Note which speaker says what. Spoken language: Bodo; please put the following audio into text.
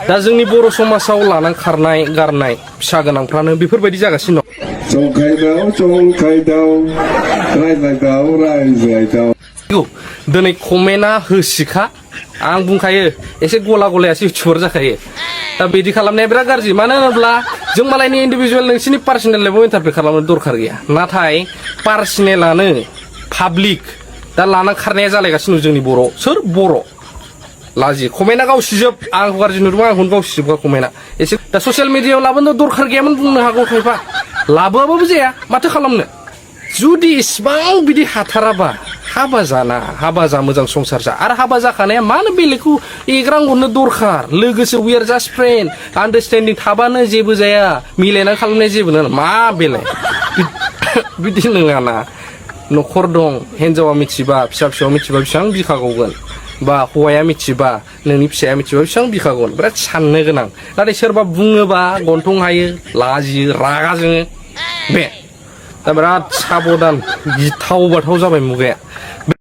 Speaker 1: दा जोंनि बर' समाजाव लानां खारनाय गारनाय फिसा गोनांफ्रानो बेफोरबायदि जागासिनो दं दिनै कमेन्टआ होसिखा आं बुंखायो एसे गला गलायासो इउटुबार जाखायो दा बिदि खालामनाया बिराद गाज्रि मानो होनोब्ला जों मालायनि इन्डिभिजुवेल नोंसिनि पार्सनेल लाइफआव इन्टारफेयर खालामनो दरखार गैया नाथाय पार्सनेलानो पाब्लिक दा लाना खारनाया जालायगासिनो जोंनि बर' सोर बर' लाजि कमेन्टआ गावसिजोब आं गाज्रि नुदों आंखौनो गावसिजोबगा कमेन्टआ एसे दा ससियेल मिडियायाव लाबोनो दरखार गैयामोन बुंनो हागौ खायफा लाबोआबाबो जाया माथो खालामनो जुदि इसिबां बिदि हाथाराबा हाबा जाना हाबा जा मोजां संसार जा आरो हाबा जाखानाया मानो बेलेगखौ एग्रां हरनो दरखार लोगोसे वी आर जास्ट फ्रेन्ड आन्डारस्टेन्डिं थाबानो जेबो जाया मिलायना खालामनाय जेबो नङा मा बेलाय बिदि नङाना न'खर दं हिन्जावा मिथिबा फिसा मिथिबा बेसेबां बिखागौगोन बा हौवाया मिथिबा नोंनि फिसाया मिथिबा बेसेबां बिखागौगोन बिराद साननो गोनां नाथाय सोरबा बुङोबा गन्थं हायो लाजियो रागा जोङो बे दा बिराद साबधान गिथाव बाथाव जाबाय मुगाया